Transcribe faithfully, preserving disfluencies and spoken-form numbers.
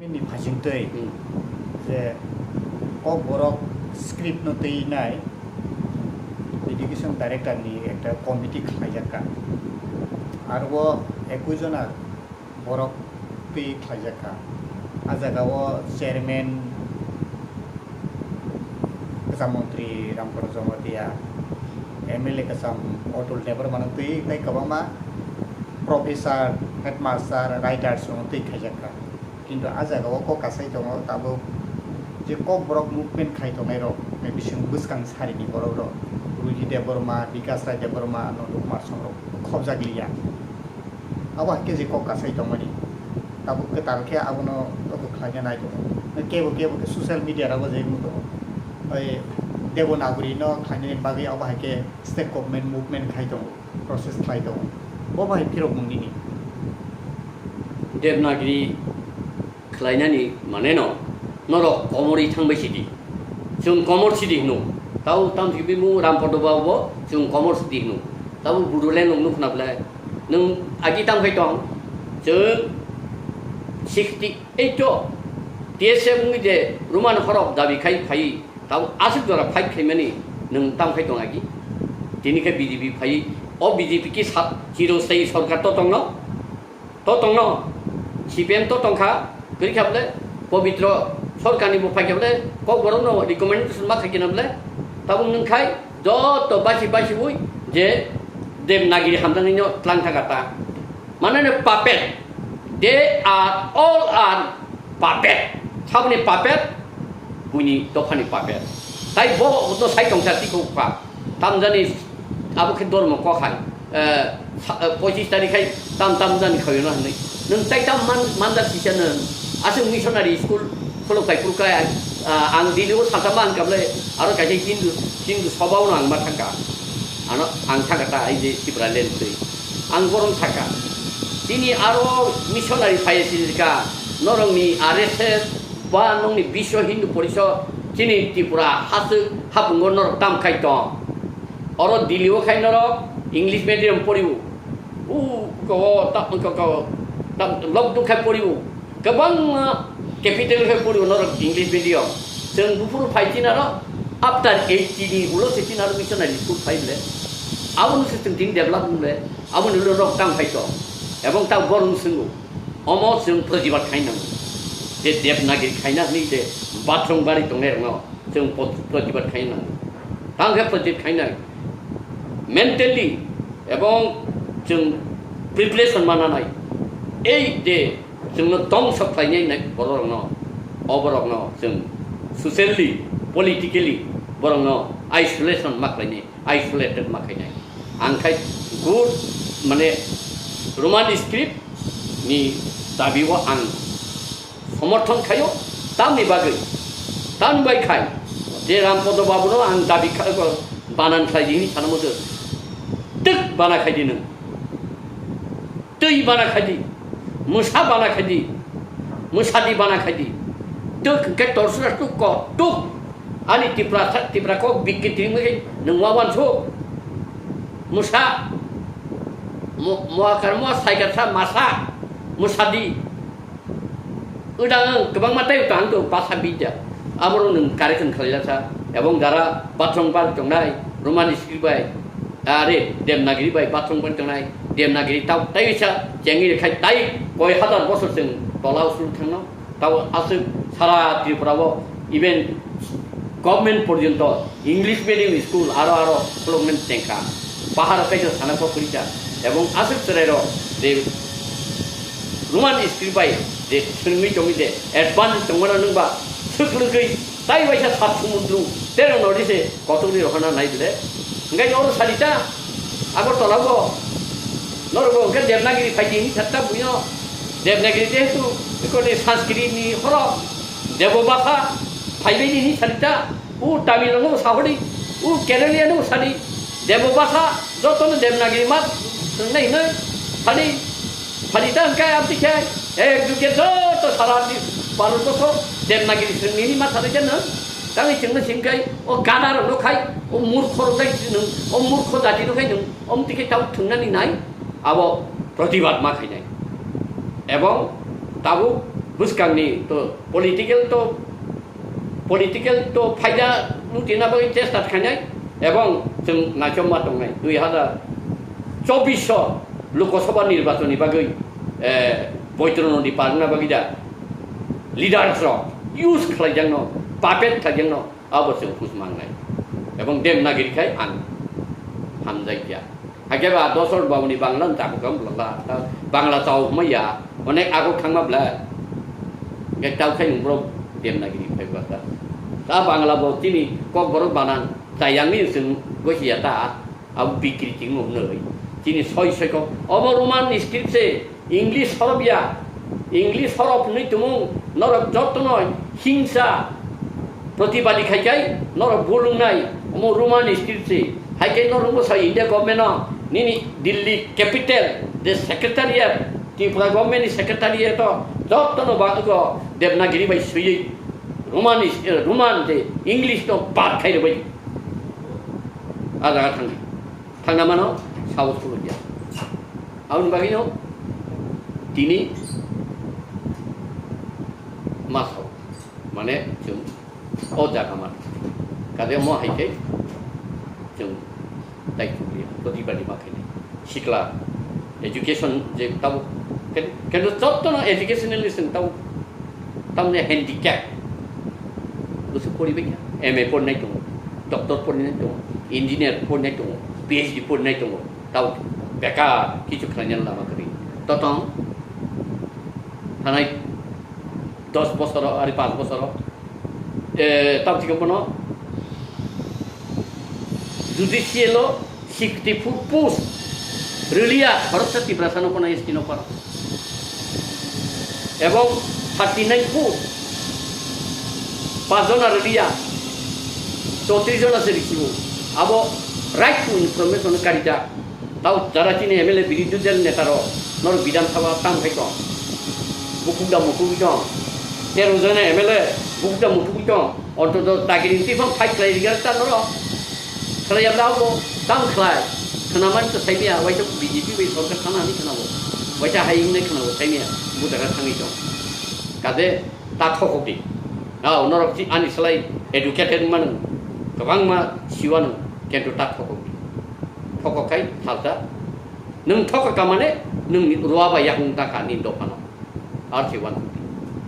Ni phasingtwi Hmm. je Kokborok script no twi nai education director ni ekta committee khlaijakka. Aro o ekui jona borok twi khlaijakka. A jaga o chairman kwcham montri Ramkolo Jamatia, M L A kwcham Atul Debbarma no twi tei kwbangma professor, headmaster, writers rok no twi khaijakka. Kintu a jaga o kok kasai tongo tabuk je Kokborok movement khai tongnai rok, bising bwskang sari ni borok rok, Ruji Debbarma, Bikas Rai Debbarma, Nandu Kumar Song rok khobjak liya. Abo hai khe je kok kasai tongmani. Tabuk kwtal khe abono abo khlaina nai tongo. Kebo kebo khe social media rogo je wng tongo. Oi Devanagari no khlainani bagwi abo hai khe state government movement khai tongo, process khlai tongo. Bo bai phirok mung nini. Devanagari khlainani mane no norok komorwi thangbai sidi. Chwng komor sidi hino. Tau tam sibimung Rampodo Babu bo chwng komor sidi hino. Tabo Bodoland rok nukna belai. Nwng agi tam khai tong. Chwng sixty eight o T S F wngwi je Roman horok dabi khai phai. Tabo aswk jora fight khaimani nwng tam khai tong agi. Tini khe B J P phai. O B J P ki sa-, chirostai sorkar to tongno. To tongno, C P M to tongkha, kwrwi kha bole, Pobitro sorkarni bo phai kha bole, Kokborokno recommendation ma khai kha bole, tabuk nwng khai joto basi basi ui je Devanagari hamjaknai no tlang thangkha ta. Mane no puppet, they are all are puppet, saboni puppet, buini dophani puppet. Tai bo no sai tongsa tiko kha. Tamjani abo khe dormo kok hai, eh, sa-, eh, pochis tarik khai tam tam jani khawi no hinwi. Nwng tai tam man, manjak sisa nwng. Aswk missionary school khulok khai phuru khai, ah, ang Delhi o salsa ma ang kable aro kaisa Hindu, Hindu soba o ang ma thangka. Ano ang thangka ta ai je Tipraland twi. Ang borom thangka. Chini aro missionary phai sika norok ni R S S ba nokni Biswa Hindu Porishad chini Tripura haswk hapungo norok tam khai tong. Oro Delhi o khai norok English medium poriwo. U ko ta ko ko ta lok duk khai poriwo. Kwbangma capital khai poriwo norok English medium. Chwng buphuru phai chinaro after eighty ni ulo se chinaro missionary school phai le. Abo no se chwng tin develop le. Abo ni ulo norok tam khai tong. Ebong ta borong swngo. Omo chwng protibad khai nango. Je Devanagari khaina hwnwi je bathroom bari tongnai rokno chwng pot-, protibad khai nango. Tang khe protibad khainai mentally ebong chwng preparation mananai. Ei je chwngno tongsa khlainai nai bororokno, o borokno chwng socially, politically borokno isolation ma khlainai. Isolated ma khainai. Ang khai good, mane, Roman script ni dabi o ang somorthon khaio, tamni bagwi, tamni bai khai je Rampodo Babu no ang dabi kha-, banan khlai di hini sana mudo. Twk bana khai di nwng. Twi bana khai di, mwsa bana khai di, mwsa di bana khai di. Tuk hwnkhe torsra tuk ko, tuk. Ani Tipra sa-, Tipra kok bikki twi mui nwng ma wansuk. Mwsa, mo-, moakar moa saikar sa masa, mwsa di. Udang kwbangma tei utang tung basa bidya. Aborok nwng correction khlaijak sa. Ebong jara bathroom bar tongnai, Roman script bai, are Devanagari bai bathroom bar tongnai, Devanagari tau tei sa chengwi khai tai koi hazar bosor chwng tola usul thangno. Tau aswk sara Tripura o even government porjonto English medium school aro aro khuloknani tengkha. Bahar kaisa sana kok kwrwikha. Ebong aswk chwrairok je Roman script bai je swrwngwi tongwi je advance tongmano nwngba swklwgwi tai waisa sat sumundru terong no rise kotorwi rohorna nai bwle. Hwnkhe oro salita Agartala bo norok bo hwnkhe Devanagari phaidi hini satta buino Devanagari jehetu ekoni Sanskrit ni horo Debo bhasha phaibaidi hini salita. U Tamil no sahodi, u Kerala no sadi, Debo bhasha, joto no Devanagari ma swngnai hwnwi sadi, sadi ta hwnkhe amtwi khe ek juge joto sara di Bharat borso Devanagari swngni hini ma sadi khe nwng tangwi chwngno singkai o gada rok no khai o murkho rok dai nwng o murkho jati no khai nwng omtwi khe tau thwngnani nai abo protibad ma khainai. Ebong tabuk Bwskangni to political to, political to phaida lutina bagwi chesta khainai, ebong chwng naichomma tongnai dui hazar chobbish o Lok Sabha nirbachonni bagwi, eh, Boitro Nodi parna bagwi da leaders rok use khlaijakno, puppet khlaijakno, abo chwng hus mangnai. Ebong Devanagiri khai ang hamjakya. Hakhe ba dosor babuni Bangla wng tabuk ang bwla ta Bangla chao hwnma ya, onek agok thangma bwla. Hwnkhe tao khai nwng borok Devanagiri phai bwla ta. Ta Bangla bo chini Kokborok banan chayangni chwng gosi ya ta, abo bikri ching nwng nwi. Chini soi soi kok. Obo Roman script se English horop ya, English horop hwnwi tumung norok jotono hingsa protibadi khai khai norok bulungnai omo Roman script se. Hai khe norok bwsa India government no nini Delhi capital je secretariat, Tripura government ni secretariat o jotono bagwi o Devanagiri bai swiwi Roman is-, eh, Roman je English no bad khai rwbai. A jaga thangdi. Thangna mano sahos phulukya. Aboni bagwino tini ma sao, mane chwng o jaga ma kade mo hai khe chwng tai chukliya, protibadi ma khainai. Sikla education je tabo ken-, kendo jottono educationally chwng tabo tamni handicap. Bwswk poribai kha, M A porinai tongo, doctor porinai tongo, engineer porinai tongo, P H D porinai tongo, tao bekar kichu khlainani lama kwrwi. Totong thanai dos bosoro, ari panch bosoro, eh, tao thikhe bono judicial o sixty four post rwliya, khoroksa Tiprasano kono S T no kono. Ebong thirty nine post, pachjona rwliya, chowtrish jona se risibo. Abo right to information karijak. Tao jara chini M L A birodhi dol neta rok norok Bidhan Sabha tam khai tong. Bukuk da mukuk tong. Tero jona M L A bukuk da mukuk tong. Ontoto dagiri twi phang fight khlai rigya ta norok. Khlai ya da bo tam khlai. Khna man to sai miya, waisa B J P bai sorkar thana ni khna bo. Waisa hai wngnai khna bo sai miya. Bu jaga thangwi tong. Kade ta thokok di. Nao norok si ani slai educated manung. Kwbangma siwanung. Kento ta thokok di. Thokok khai salsa. Nwng thokok ka mane nwng ruwa bai yakung ta kha ni dophano. Ar si wan.